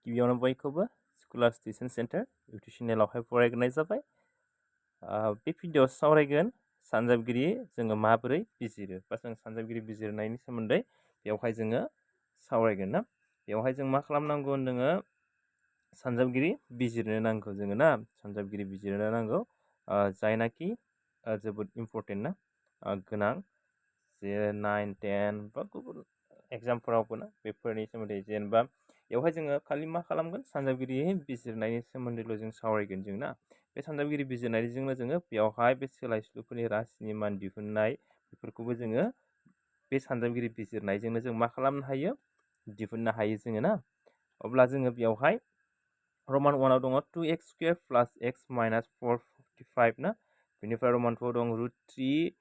गिबियावनो बयखौबो स्कलारस्टेशन centre YouTube चेनेलावहाय फरायग्रोनाय जाबाय। बे भिडिअ'आव सावरायगोन सानजाबगिरि जोङो माबोरै बिजिरो बा जों सानजाबगिरि बिजिरनायनि सोमोन्दै बेवहाय जोङो सावरायगोन ना। बेवहाय जों मा खालामनांगौ होनदोङो सानजाबगिरि बिजिरनो नांगौ जोङो ना, सानजाबगिरि बिजिरनो नांगौ जायनाखि जोबोद इम्परटेन्ट ना, गोनां जे 9, 10 बा गुबुन एग्जामफोरावबो ना बेफोरनि सोमोन्दै जेनेबा बेवहाय जोङो खालि मा खालामगोन सानजाबगिरि बिजिरनायनि सोमोन्दैल' जों सावरायगोन जों ना। बे सानजाबगिरि बिजिरनायजोंनो जोङो बेवहाय बे सोलायस्लुफोरनि राशिनि मान दिहुननाय बेफोरखौबो जोङो बे सानजाबगिरि बिजिरनायजोंनो जों मा खालामनो हायो, दिहुननो हायो जोङो ना। अब्ला जोङो बेवहाय रमान 1आव दङ 2x स्क्वायर प्लास x माइनास 445 ना। बेनिफ्राय रमान 2 दं √3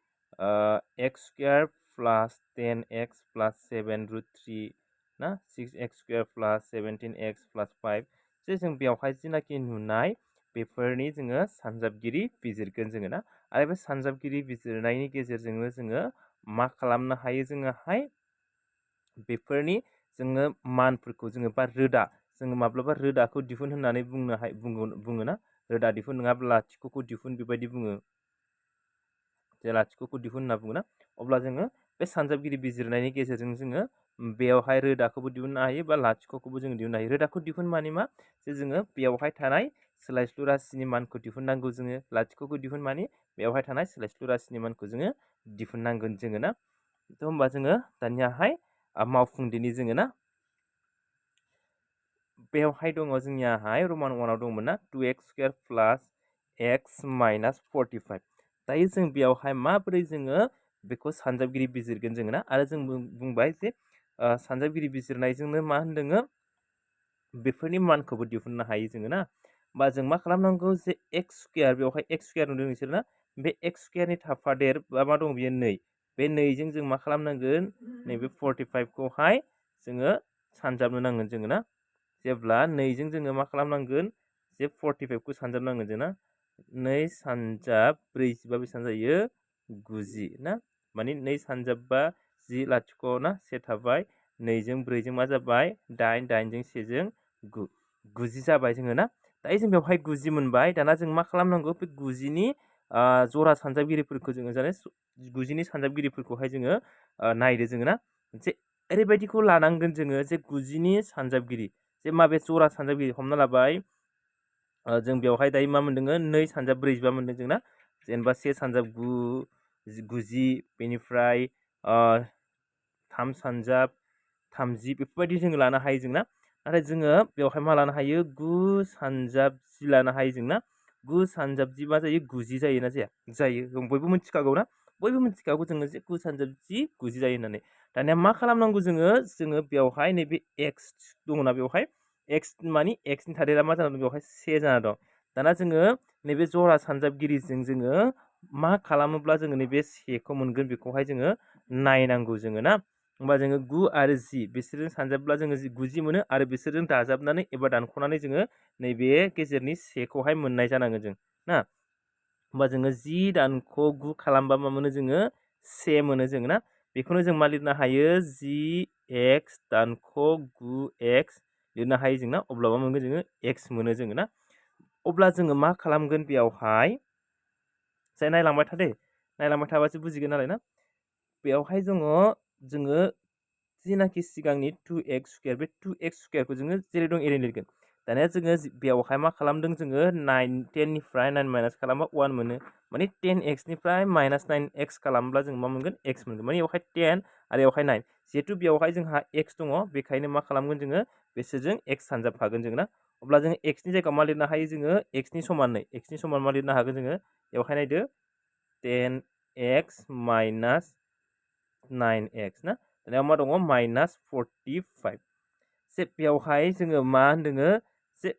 x स्क्वायर प्लास 10x प्लास 7 √3 ना, 6x स्क्वायर प्लास 17x प्लास 5 जे जों बेवहाय जिनाखि नुनाय बेफोरनि जोङो सानजाबगिरि बिजिरगोन जोङो ना। आरो बे सानजाबगिरि बिजिरनायनि गेजेरजोंनो जोङो मा खालामनो हायो जोङोहाय बेफोरनि जोङो मानफोरखौ जोङो बा रोदा जोङो माब्लाबा रोदाखौ दिहुन होननानै बुङो ना। रोदा दिहुन नङाब्ला लाथिख'खौ दिहुन बेबायदि बुङो, जे लाथिख'खौ दिहुन होनना बुङो ना। अब्ला जोङो बे सानजाबगिरि बिजिरनायनि गेजेरजों जोङो बेवहाय रोदाखौबो दिहुननो हायो बा लाथिख'खौबो जोङो दिहुननो हायो। रोदाखौ दिहुन माने मा, जे जोङो बेवहाय थानाय सोलायस्लु राशिनि मानखौ दिहुननांगौ जोङो। लाथिख'खौ दिहुन माने बेवहाय थानाय सोलायस्लु राशिनि मानखौ जोङो दिहुननांगोन जोङो ना। थ' होमबा जोङो दानियाहाय मावफुंदिनि जोङो ना। बेवहाय दङ जोंनियाहाय रमान 1आव दंमोन ना 2x स्क्वायर प्लास x माइनास 45। दायो जों बेवहाय माबोरै जोङो बेखौ सानजाबगिरि बिजिरगोन जोङो ना। आरो जों बुंबाय जे सानजाबगिरि बिजिरनायजोंनो मा होनदोङो बेफोरनि मानखौबो दिहुननो हायो जोङो ना। बा जों मा खालामनांगौ जे x स्क्वायर, बेवहाय x स्क्वायर नुदों नोंसोर ना, बे x स्क्वायरनि थाफादेर बा मा दं बेयो 2, बे 2जों जों मा खालामनांगोन नैबे 45खौहाय जोङो सानजाबनो नांगोन जोङो ना। जेब्ला 2जों जोङो मा खालामनांगोन जे 45खौ सानजाबनांगोन जों ना। 2 सानजाब 40 बेसेबां जायो 90 ना। माने 2 सानजाबबा 10 लाथिख' ना 1 थाबाय, 2जों 4जों मा जाबाय 8, 8जों 1जों 9, 90 जाबाय जोङो ना। दायो जों बेवहाय 90 मोनबाय। दाना जों मा खालामनांगौ बे 90नि जरा सानजाबगिरिफोरखौ जोङो जाने 90नि सानजाबगिरिफोरखौहाय जोङो नायदो जोङो ना। मोनसे ओरैबायदिखौ लानांगोन जोङो जे 90नि सानजाबगिरि जे माबे जरा सानजाबगिरि हमना लाबाय जों बेवहाय दायो मा मोनदोङो 2 सानजाब 45 मोनदों जोंना। जेनेबा 1 सानजाब 90, बेनिफ्राय 3 सानजाब 30 बेफोरबायदि जोङो लानो हायो जोंना। नाथाय जोङो बेवहाय मा लानो हायो 9 सानजाब 10 लानो हायो जोंना। 9 सानजाब 10 मा जायो 90 जायो ना जाया? जायो। जों बयबो मिथिखागौ ना, बयबो मिथिखागौ जोङो जे 9 सानजाब 10 90 जायो होननानै। दानिया मा खालामनांगौ जोङो बेवहाय नैबे x दङना, बेवहाय x मानि x नि थादेरा मा जाना दं बेवहाय 1 जाना दं। दाना जोङो नैबे जरा सानजाबगिरिजों जोङो मा खालामोब्ला जोङो नैबे 1खौ मोनगोन बेखौहाय जोङो नायनांगौ जोङो ना। होमबा जोङो 9 आरो 10 बिसोरजों सानजाबब्ला जोङो 90 मोनो आरो बिसोरजों दाजाबनानै एबा दानख'नानै जोङो नैबे गेजेरनि 1खौहाय मोननाय जानांगोन जों ना। होमबा जोङो 10 दानख' 9 खालामबा मा मोनो जोङो 1 मोनो जोङो ना। बेखौनो जों मा लिरनो हायो 10x दानख' 9x लिरनो हायो जोंना। अब्ला मा मोनगोन जोङो x मोनो जोङो ना। अब्ला जोङो मा खालामगोन बेवहाय, जाय नायलांबाय था दे, नायलांबाय थाबासो बुजिगोन नालाय ना। बेवहाय जोङो जिनाखि सिगांनि 2x स्क्वायर, बे 2x स्क्वायरखौ जोङो जेरै दं एरै लिरगोन। दानिया जोङो बेवहाय मा खालामदों जोङो 10 निफ्राय 9 माइनास खालामबा 1 मोनो। माने 10x निफ्राय माइनास 9x खालामब्ला जों मा मोनगोन x मोनगोन। माने बेवहाय 10 आरो बेवहाय 9, जिहेतु बेवहाय जोंहा x दङ बेखायनो मा खालामगोन जोङो बिसोरजों x सानजाबफागोन जोङो ना। अब्ला जोङो x नि जायगायाव मा लिरनो हायो जोङो x नि समान 2, x नि समान मा लिरनो हागोन जोङो बेवहाय नायदो 10x माइनास 9x ना। दानिया मा दङ माइनास 45। जे बेवहाय जोङो मा होनदोङो जे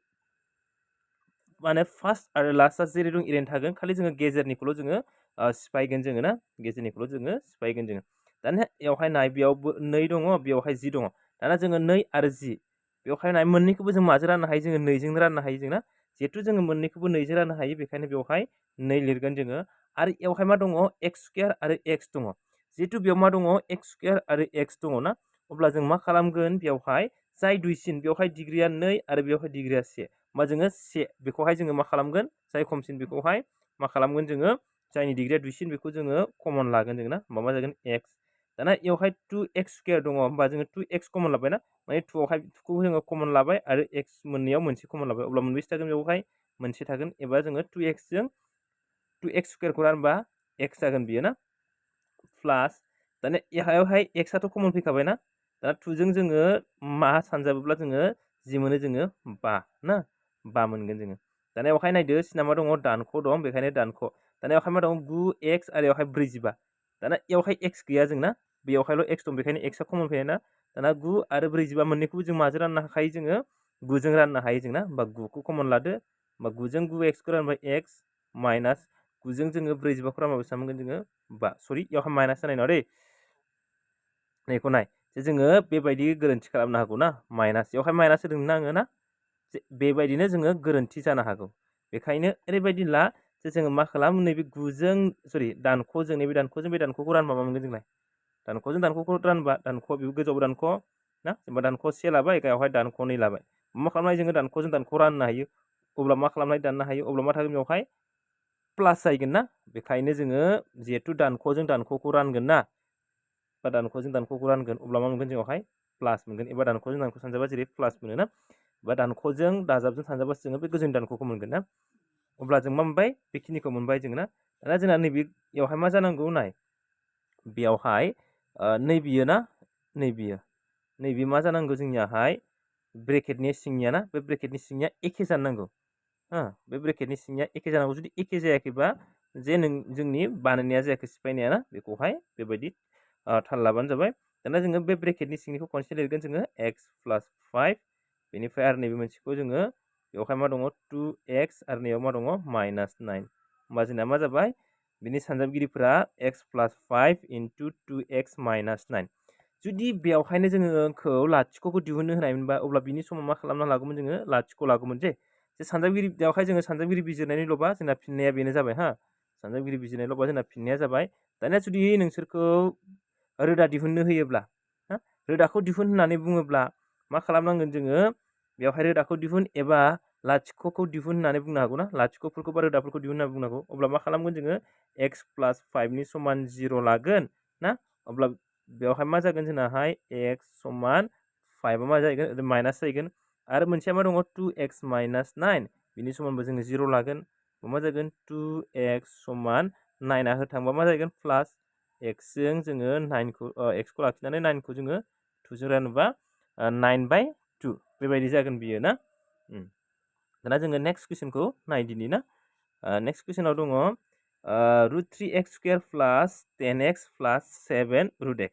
माने फार्स्ट आरो लास्टआ जेरै दं एरैनो थागोन, खालि जोङो गेजेरनिखौल' जोङो सिफायगोन जोङो ना। गेजेरनिखौल' जोङो सिफायगोन जोङो। दानिया बेवहाय नाय बेयावबो 2 दङ, बेवहाय 10 दङ। दाना जोङो 2 आरो 10 बेवहाय नाय मोननैखौबो जों माजों राननो हायो जोङो 2 जों राननो हायो जोंना। जिहेथु जोङो मोननैखौबो 2 जों राननो हायो बेखायनो बेवहाय 2 लिरगोन जोङो। आरो बेवहाय मा दङ x स्क्वायर आरो x दङ। जिहेतु बेयाव मा दङ x स्क्वायर आरो x दङ ना। अब्ला जों मा खालामगोन बेवहाय जाय दुइसिन बेवहाय डिग्रिया 2 आरो बेवहाय डिग्रिया 1 होमबा जोङो 1 बेखौहाय जोङो मा खालामगोन जाय खमसिन बेखौहाय मा खालामगोन जोङो जायनि डिग्रिया दुइसिन बेखौ जोङो कमन लागोन जोङो ना होमबा मा जागोन x दाना इयावहाय 2x² दङ होमबा जोङो 2x कमन लाबाय ना माने 2 आवहाय 2 खौ जोङो कमन लाबाय आरो x मोननैयाव मोनसे कमन लाबाय अब्ला मोनबेसे थागोन बेवहाय मोनसे थागोन एबा जोङो 2x जों 2x² खौ रानबा x जागोन बियो ना प्लास दाना इहायावहाय x आथ' कमन फैखाबाय ना दा 2 जों जोङो मा सानजाबोब्ला जोङो जि मोनो जोङो 5 ना 5 मोनगोन जोङो दाना बेवहाय नायदो सिना मा दङ दानख' दं बेखायनो दानख' दाना बेवहाय मा दं 9x आरो बेवहाय 45 दाना इयावहाय x गैया जोंना बेयावहायल' x दं बेखायनो x आ कमन फैयो ना दाना 9 आरो 45 मोननैखौबो जों माजों राननो हाखायो जोङो 9 जों राननो हायो जोंना होमबा 9 खौ कमन लादो होमबा 9 जों 9x खौ रानबाय x माइनास 9 जों जोङो 45 खौ रानबा बेसेबां मोनगोन जोङो 5 सरि इयावहाय माइनास जानाय नङा दै नैखौ नाय जे जोङो बेबायदि गोरोन्थि खालामनो हागौ ना माइनास इयावहाय माइनास होदों ना आङो ना बेबायदिनो जोङो गोरोन्थि जानो हागौ बेखायनो ओरैबायदि ला जे जोङो मा खालाम नैबे 9 जों सरि दानख'जों नैबे दानख'जों बे दानख'खौ रानबा मा मोनगोन जोंलाय दानख'जों दानख'खौ रानबा दानख' बेबो गोजौआव दानख' ना जेनेबा दानख' 1 लाबाय गाहायावहाय दानख' 2 लाबाय मा खालामनाय जोङो दानख'जों दानख' राननो हायो अब्ला मा खालामनाय दाननो हायो अब्ला मा थागोन बेवहाय प्लास जाहैगोन ना बेखायनो जोङो जिहेथु दानख'जों दानख'खौ रानगोन ना बा दानख'जों दानख'खौ रानगोन अब्ला मा मोनगोन जोंनावहाय प्लास मोनगोन एबा दानख'जों दानख' सानजाबा जेरै प्लास मोनो ना बा दानख'जों दाजाबजों सानजाबासो जोङो बे गोजौनि दानख'खौ मोनगोन ना अब्ला जों मा मोनबाय बेखिनिखौ मोनबाय जोङो ना दाना जोंना नैबेयावहाय मा जानांगौ नाय बेयावहाय नैबियो ना नैबे मा जानांगौ जोंनियाहाय ब्रेकेटनि सिंनिया ना बे ब्रेकेटनि सिंनिया एखे जानो नांगौ बे ब्रेकेटनि सिंनिया एखे जानांगौ जुदि एखे जायाखैबा जे जोंनि बानायनाया जायाखै सिफायनाया ना बेखौहाय बेबायदि थाल लाबानो जाबाय दाना जोङो बे ब्रेकेटनि सिंनिखौ खनसे लिरगोन जोङो x + 5 बेनिफ्राय आरो नैबे मोनसेखौ जोङो बेवहाय मा दङ 2x आरो नैयाव मा दङ -9 होमबा जोंना मा जाबाय बिनि सानजाबगिरिफोरा x + 5 * 2x - 9 जुदि बेवहायनो जोङो लाथिख'खौ दिहुननो होनायमोनबा अब्ला बिनि समाव मा खालामना लागौमोन जोङो लाथिख' लागौमोन जे सानजाबगिरि बेवहाय जोङो सानजाबगिरि बिजिरनायनिल'बा जोंना फिननाया बेनो जाबाय सानजाबगिरि बिजिरनायल'बा जोंना फिननाया जाबाय दानिया जुदि नोंसोरखौ रोदा दिहुननो होयोब्ला रोदाखौ दिहुन होननानै बुङोब्ला मा खालामनांगोन जोङो बेवहाय रोदाखौ दिहुन एबा लाथिख'खौ दिहुन होननानै बुंनो हागौ ना लाथिख'फोरखौ बा रोदाफोरखौ दिहुन होननानै बुंनो हागौ अब्ला मा खालामगोन जोङो x + 5 नि समान 0 लागोन ना अब्ला बेवहाय मा जागोन जोंनाहाय x = 5 मा जाहैगोन माइनास जाहैगोन आरो मोनसेया मा दङ 2x - 9 बिनि समानबो जोङो 0 लागोन मा जागोन 2x = 9 आ होथांबा मा जागोन प्लास x जों जोङो 9 खौ x खौ लाखिनानै 9 खौ जोङो 2 जों रानोबा 9/2 बेबायदि जागोन बियो ना दाना जोङो नेक्स्ट कुइसनखौ नायदिनि ना नेक्स्ट कुइसनाव दङ √3x² + 10x + 7 √x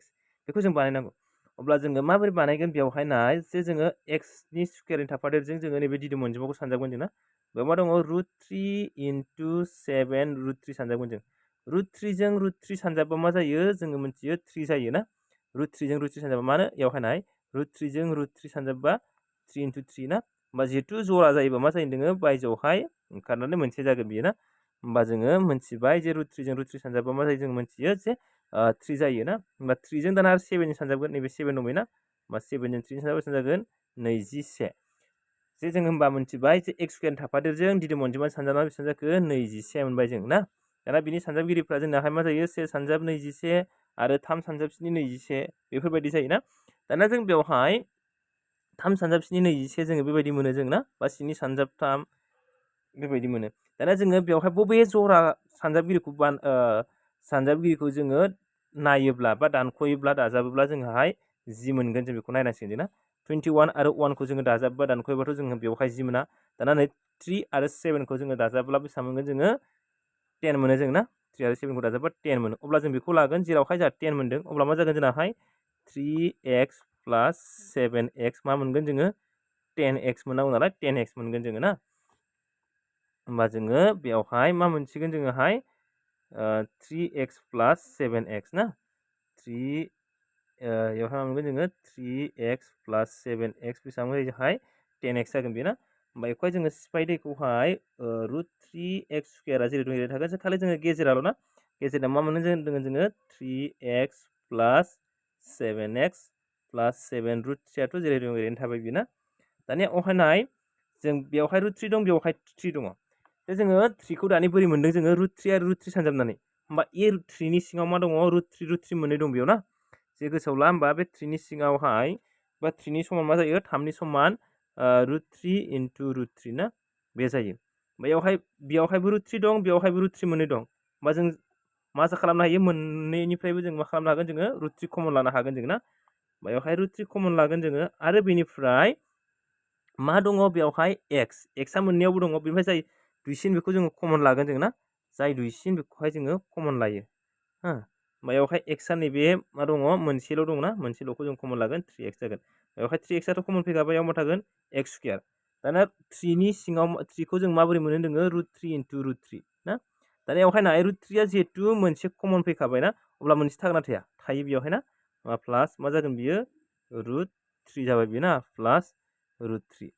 बेखौ जों बानायनांगौ अब्ला जोङो माबोरै बानायगोन बेवहाय नाय जे जोङो x नि स्कुवेरनि थाफादेरजों जोङो नैबे दिदोम अनजिमाखौ सानजाबगोन जों ना बेयाव मा दङ √3 * 7 √3 सानजाबगोन जों √3 जों √3 सानजाबा मा जायो जोङो मिथियो 3 जायो ना √3 जों √3 सानजाबा मानो बेवहाय नाय √3 जों √3 सानजाबा 3 * 3 ना होमबा जिहेथु जरा जायोबा मा जायो नोङो बायजोआवहाय ओंखारनानै मोनसे जागोन बियो ना होमबा जोङो मिथिबाय जे √3 जों √3 सानजाबा मा जायो जों मिथियो जे 3 जायो ना होमबा 3 जों दाना 7 जों सानजाबगोन नैबे 7 दंबाय ना होमबा 7 जों 3 सानजाबा बेसेबां जागोन 21 जे जों होमबा मिथिबाय जे x स्कुवेर थाफादेरजों दिदोम अनजिमा सानजाबा बेसेबां जाखो 21 मोनबाय जों ना दाना बिनि सानजाबगिरिफ्रा जोंनाहाय मा जायो 1 सानजाब 21 आरो 3 सानजाबस्नि 21 बेफोरबायदि जायोना दाना जों बेवहाय 3 सानजाबस्नि 21 जोङो बेबायदि मोनो जों ना बा 7 सानजाब 3 बेबायदि मोनो दाना जोङो बेवहाय बबे जरा सानजाबगिरिखौ जोङो नायोब्ला बा दानख'योब्ला दाजाबोब्ला जोंहाय जि मोनगोन जों बेखौ नायनांसिगोन ना 21 आरो 1 खौ जोङो दाजाबबा दानख'योबाथ' जोङो बेवहाय जि मोना दाना नै 3 आरो 7 खौ जोङो दाजाबब्ला बेसेबां मोनगोन जोङो 10 मोनो जों ना 3 आरो 7 खौ दाजाबबा 10 मोनो अब्ला जों बेखौ लागोन जेरावहाय जोंहा 10 मोनदों अब्ला मा जागोन जोंनाहाय 3x + 7x मा मोनगोन जोङो 10x मोननांगौ नालाय 10x मोनगोन जोङो ना होमबा जोङो बेवहाय मा मोनसिगोन जोङोहाय 3x + 7x ना 3 बेवहाय मा मोनगोन जोङो 3x + 7x बेसेबां जायो जोंहाय 10x जागोन बेयो ना होमबा बेखौहाय जोङो सिफायदो बेखौहाय √3x² जेरै दं एरै थागोन खालि जोङो गेजेरावल' ना गेजेराव मा मोनो जोङो 3x + 7x प्लास 7 रुट 3आथ' जेरै दं ओरैनो थाबाय बियो ना दानिया अहायनाय जों बेवहाय रुट 3 दं बेवहाय 3 दङ दा जोङो 3 खौ दानि बोरै मोनदों जोङो रुट 3 आरो रुट 3 सानजाबनानै होमबा ए रुट 3 नि सिङाव मा दङ रुट 3 मोननै दं बेयाव ना जे गोसोआव ला होमबा बे 3 नि सिङावहाय बा 3 नि समान मा जायो 3 नि समान रुट 3 इनटु रुट 3 ना बे जायो बेयावहायबो रुट 3 दं बेयावहायबो रुट 3 मोननै दं होमबा जों मा खालामनो हायो मोननैनिफ्रायबो जों मा खालामनो हागोन जोङो रुट 3 कमन लानो हागोन जों ना बेयावहाय रुट 3 कमन लागोन जोङो आरो बेनिफ्राय मा दङ बेयावहाय एक्सआ मोननैयावबो दङ बेनिफ्राय जाय दुइसिन बेखौ जोङो कमन लागोन जों ना जाय दुइसिन बेखौहाय जोङो कमन लायो हो बेयावहाय एक्सआ नैबे मा दङ मोनसेल' दङ ना मोनसेल'खौ जों कमन लागोन 3x जागोन बेयावहाय 3xआथ' कमन फैखाबाय बेयाव मा थागोन x स्क्वायर दाना 3 नि सिङाव 3 खौ जों माबोरै मोनो दोङो रुट 3 इनटु रुट 3 ना दाना बेयावहाय नाय रुट 3आ जिहेतु मोनसे कमन फैखाबाय ना अब्ला मोनसे थागोन ना थायो बेयावहाय ना प्लास मा जागोन बियो रुट 3 जाबाय बियो ना प्लास रुट 3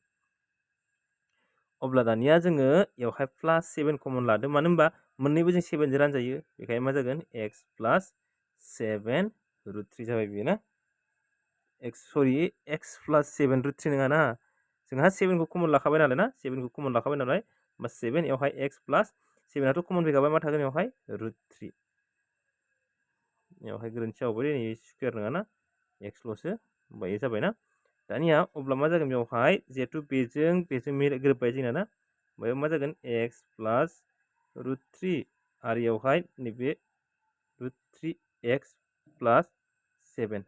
अब्ला दानिया जोङो बेयावहाय प्लास 7 कमन लादो मानो होनबा मोननैबो जों 7 जों रानजायो बेखायनो मा जागोन x प्लास 7 रुट 3 जाबाय बियो ना x प्लास 7 रुट 3 नङा ना जोंहा 7 खौ कमन लाखाबाय नालाय ना 7 खौ कमन लाखाबाय नालाय होमबा 7 यावहाय x प्लास 7 आथ' कमन फैखाबाय मा थागोन बेयावहाय रुट 3 बेयावहाय गोरोन्थि जाबाय नै स्क्वायर नङा ना x ल'सो होमबा ए जाबाय ना दानिया अब्ला मा जागोन बेयावहाय जिहेतु बेजों गोरोबबाय जोंना ना बेयाव मा जागोन x प्लास रुट 3 आरो बेयावहाय नैबे रुट 3x प्लास 7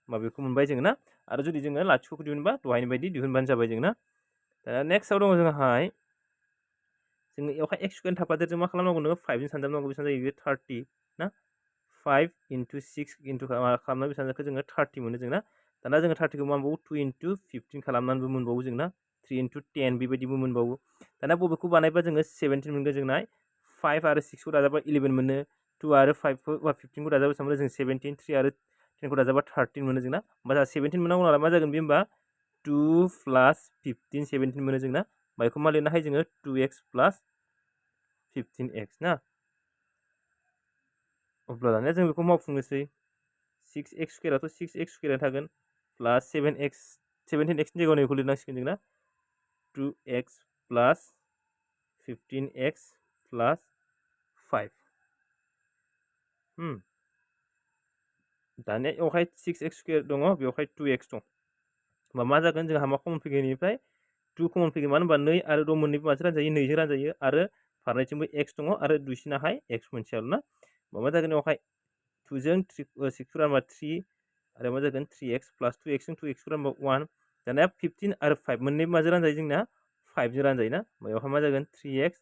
माबेखौ मोनबाय जोङो ना आरो जुदि जोङो लाथिख'खौ दिहुनबा दहायनि बायदि दिहुनबानो जाबाय जों ना दा नेक्स्टआव दङ जोंहाय जोङो बेयावहाय x स्क्वायर थाफादेर जों मा खालामनांगौ नोङो 5 जों सानजाबनांगौ बेसेबां जायो बेयो 30 ना 5 इनटु 6 इनटु खालामना बेसेबां जाखो जोङो 30 मोनो जोंना दाना जोङो 30 खौ मा मोनबावो 2 इनटु 15 खालामनानैबो मोनबावो जोंना 3 इनटु 10 बेबायदिबो मोनबावो दाना बबेखौ बानायबा जोङो 17 मोनगोन जोंना 5 आरो 6 खौ दाजाबा 11 मोनो 2 आरो 5 खौ 15 खौ दाजाबा बेसेबां मोनो जों 17 3 आरो 10 खौ दाजाबा 13 मोनो जोंना होमबा जोंहा 17 मोननांगौ नालाय मा जागोन बे होमबा 2 प्लास 15 17 मोनो जोंना बेखौ मा लिरनो हायो जोङो 2x प्लास 15x ना अब्ला दानिया जों बेखौ मावफुंनोसै 6x स्क्वायराथ' 6x स्क्वायर थागोन प्लास 7x 17x नि जायगायाव नैखौ लिरनांसिगोन जोंना 2x प्लास 15x प्लास 5 दानिया बेवहाय 6x स्क्वायर दङ बेवहाय 2x दं होमबा मा जागोन जोंहा मा कमन फैगोन बेनिफ्राय 2 कमन फैगोन मानो होनबा 2 आरो 2 मोननैबो मानसि रानजायो 2 जों रानजायो आरो फारनैथिंबो x दङ आरो दुइसिनाहाय x मोनसेयाल' ना मा जागोन बेवहाय 2 जों 6 खौ रानबा 3 आरो मा जागोन 3x प्लास 2x जों 2x खौ रानबा 1 दानिया 15 आरो 5 मोननैबो माजों रानजायो जोंना 5 जों रानजायो ना बेवहाय मा जागोन 3x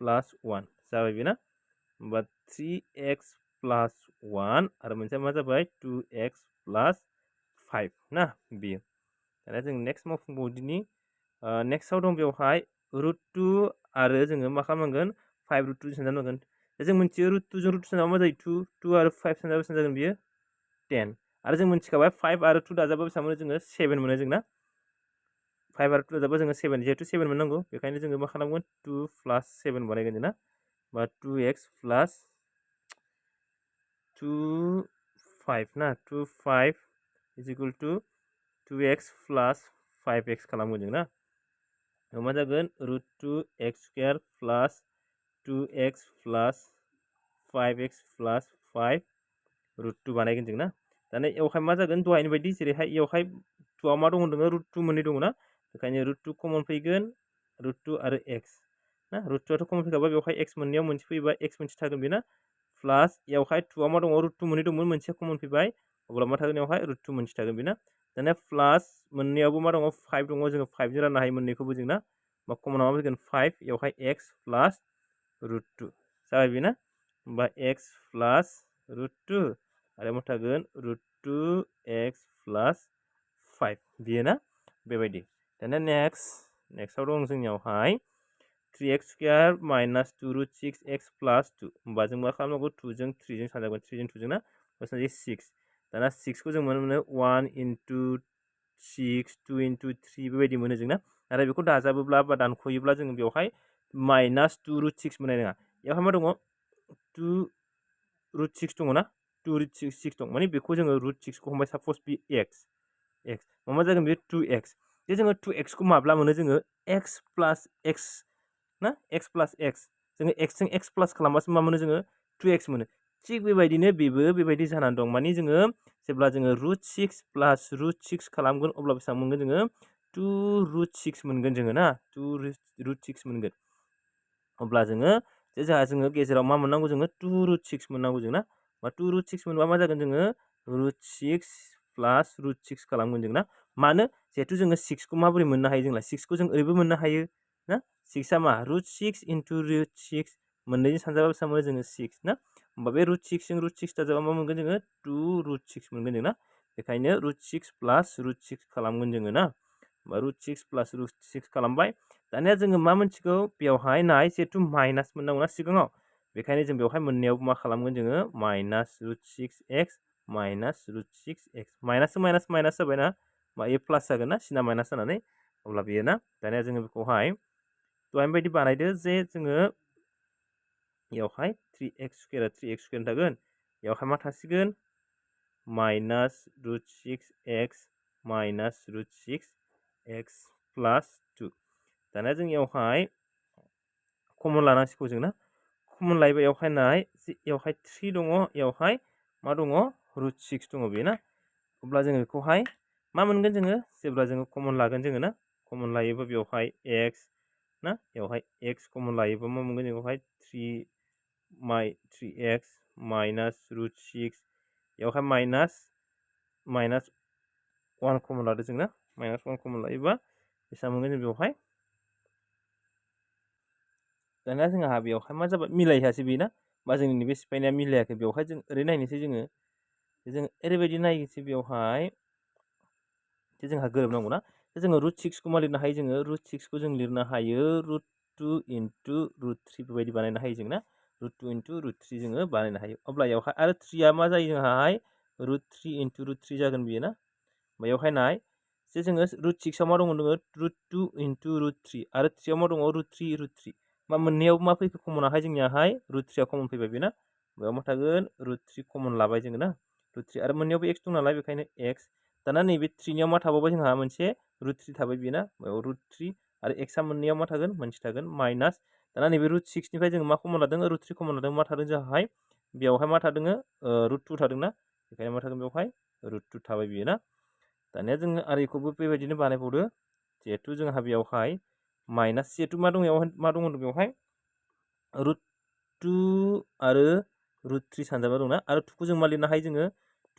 प्लास 1 जाबाय बे ना होमबा 3x प्लास 1 आरो मोनसेया मा जाबाय 2x प्लास 5 ना बेयो दानिया जों नेक्स्ट मावफुंबावदिनि नेक्स्टआव दं बेवहाय रुट 2 आरो जोङो मा खालामनांगोन 5 रुट 2 सानजाबनांगोन जों मिथियो रुट 2 जों रुट 2 सानजाबा मा जायो 2 2 आरो 5 सानजाबा बेसेबां जागोन बियो 10 आरो जों मिथिखाबाय 5 आरो 2 दाजाबा बेसेबां मोनो जोङो 7 मोनो जोंना 5 आरो 2 दाजाबा जोङो 7 जिहेतु 7 मोननांगौ बेखायनो जोङो मा खालामगोन 2 प्लास 7 बानायगोन जोंना बा 2x प्लास 2 5 ना 2 5 इज इकुवेल टु 2x प्लास 5x खालामगोन जों ना मा जागोन रुट 2x स्क्वायर प्लास 2x प्लास 5x प्लास 5 रुट 2 बानायगोन जों ना दाना बेवहाय मा जागोन दहायनि बायदि जेरैहाय बेवहाय 2 मा दङ नोङो रुट 2 मोननै दङ ना बेखायनो रुट 2 कमन फैगोन रुट 2 आरो x ना रुट 2 आथ' कमन फैखाबाय बेवहाय x मोननैयाव मोनसे फैबा x मोनसे थागोन बेना प्लास बेवहाय 2 मा दङ रुट 2 मोननै दंमोन मोनसेया कमन फैबाय अब्ला मा थागोन बेवहाय रुट 2 मोनसे थागोन बेना दानिया प्लास मोननैयावबो मा दङ 5 दङ जोङो 5 जों राननो हायो मोननैखौबो जोंना मा कमनाव मा फैगोन 5 बेवहाय x प्लास रुट 2 जाबाय बेना होमबा x प्लास रुट 2 आरो मा थागोन रुट 2x प्लास 5 बियो ना बेबायदि दानिया नेक्स्टआव दं जोंनियावहाय 3x square minus 2 route 6x प्लास 2 होमबा जों मा खालामनांगौ 2 जों 3 जों सानजागोन 3 जों 2 जों ना बेसेबां जायो 6 दाना 6 खौ जों मोनो 1 इनटु 6 2 इनटु 3 बेबायदि मोनो जोंना आरो बेखौ दाजाबोब्ला बा दानख'योब्ला जोङो बेवहाय माइनास 2 रुट 6 मोननाय नङा बेवहाय मा दङ 2 रुट 6 दङ ना 2 रुट 6 दं माने बेखौ जोङो रुट 6 खौ हमबाय सापस बि x x मा जागोन बे 2x जे जोङो 2x खौ माब्ला मोनो जोङो x प्लास x ना x प्लास x जोङो x जों x प्लास खालामबासो मा मोनो जोङो 2x मोनो थिग बेबायदिनो बेबो बेबायदि जानानै दं माने जोङो जेब्ला जोङो √6 प्लास √6 खालामगोन अब्ला बेसेबां मोनगोन जोङो 2√6 मोनगोन जोङो ना 2√6 मोनगोन अब्ला जोङो जोङो गेजेराव मा मोननांगौ जोङो 2√6 मोननांगौ जों ना बा 2√6 मोनबा मा जागोन जोङो √6 प्लास √6 खालामगोन जों ना मानो जिहेथु जोङो 6 खौ माबोरै मोननो हायो जोंलाय 6 खौ जों ओरैबो मोननो हायो ना 6 आ मा √6 into √6 मोननैजों सानजाबा बेसेबां मोनो जोङो 6 ना होमबा बे √6 जों √6 दाजाबा मा मोनगोन जोङो 2√6 मोनगोन जों ना बेखायनो √6 प्लास √6 खालामगोन जोङो ना होमबा √6 प्लास √6 खालामबाय दानिया जोङो मा मोनथिगौ बेवहाय नाय जिहेथु माइनास मोननांगौ ना सिगाङाव बेखायनो जों बेवहाय मोननायाव मा खालामगोन जोङो माइनास √6x माइनास √6x माइनासजों माइनास माइनास जाबाय ना मा ए प्लास जागोन ना सिना माइनास जानानै अब्ला बेयो ना दानिया जोङो बेखौहाय दहाय बायदि बानायदो जे जोङो बेयावहाय 3x स्कुवेरा 3x स्कुवेर थागोन बेयावहाय मा थासिगोन माइनास √6x माइनास √6x प्लास 2 दानिया जों बेयावहाय कमन लानांसिगौ जों ना कमन लायोबा बेयावहाय नाय बेयावहाय 3 दङ बेयावहाय मा दङ √6 दङ बे ना अब्ला जोङो बेखौहाय मा मोनगोन जोङो जेब्ला जोङो कमन लागोन जोङो ना कमन लायोबा बेवहाय x ना बेवहाय x कमन लायोबा मा मोनगोन बेवहाय 3x माइनास √6 बेवहाय माइनास 1 कमन लादो जों ना माइनास 1 कमन लायोबा बेसेबां मोनगोन जों बेवहाय दानिया जोंहा बेवहाय मा जाबाय मिलायहैयासै बे ना बा जोंनि नैबे सिफायनाया मिलायाखै बेवहाय जों ओरै नायनोसै जोङो ओरैबायदि नायनोसै बेवहाय जे जोंहा गोरोबनांगौ ना जोङो √6 खौ मा लिरनो हायो जोङो √6 खौ जों लिरनो हायो √2 into √3 बेबायदि बानायनो हायो जों ना √2 into √3 जोङो बानायनो हायो अब्ला बेवहाय आरो 3 आ मा जायो जोंहाहाय √3 into √3 जागोन बेयो ना बेवहाय नाय जे जोङो √6 आव मा दङ जोङो √2 into √3 आरो 3 आव मा दङ √3 मा मोननैयाव मा फैखो कमनाहाय जोंनियाहाय √3 आ कमन फैबाय बेना बेयाव मा थागोन √3 कमन लाबाय जोङो ना √3 आरो मोननैयावबो x दं नालाय बेखायनो x दाना नैबे 3 नियाव मा थाबावबाय जोंहा मोनसे √3 थाबाय बेना बेयाव √3 आरो x आ मोननैयाव मा थागोन मोनसे थागोन माइनास दाना नैबे √6 निफ्राय जोङो मा कमन लादों √3 कमन लादों मा थादों जोंहाय बेयावहाय मा थादों √2 थादोंना बेखायनो मा थागोन बेवहाय √2 थाबाय बेयो ना दानिया जोङो आरो बेखौबो बेबायदिनो बानायबावदो जिहेथु जोंहा बेयावहाय माइनास जिहेथु मा दङ बेवहाय √2 आरो √3 सानजाबा दंना आरो 2 खौ जों मा लिरनो हायो जोङो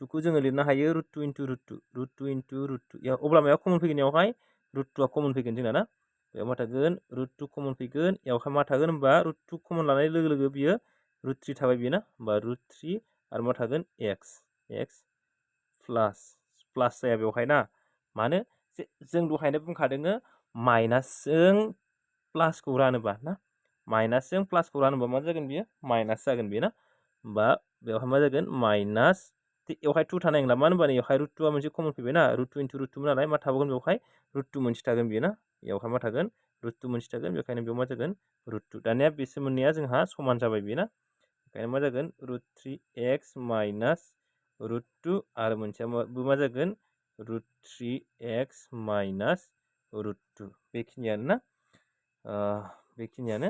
2 खौ जोङो लिरनो हायो √2 into √2 अब्ला मायाव कमन फैगोन बेयावहाय √2 आ कमन फैगोन जोंना ना बेयाव मा थागोन √2 कमन फैगोन बेयावहाय मा थागोन होनबा √2 कमन लानाय लोगो लोगो बियो √3 थाबाय बेयो ना होमबा √3 आरो मा थागोन x प्लास जाया बेवहाय ना मानो जों दहायनो बुंखादोङो माइनासजों प्लासखौ रानोबा ना माइनासजों प्लासखौ रानोबा मा जागोन बियो माइनास जागोन बेयो ना होमबा बेवहाय मा जागोन माइनास बेवहाय 2 थानाय नंला मानो होनबा बेवहाय √2 आ मोनसे कमन फैबाय ना √2 into √2 नालाय मा थाबावगोन बेवहाय √2 मोनसे थागोन बेयो ना बेवहाय मा थागोन √2 मोनसे थागोन बेखायनो बेयाव मा जागोन √2 दानिया बेसोर मोननैया जोंहा समान जाबाय बेयो ना बेखायनो मा जागोन √3x माइनास √2 आरो मोनसेयाबो मा जागोन √3x माइनास √2 बेखिनियानो ना बेखिनियानो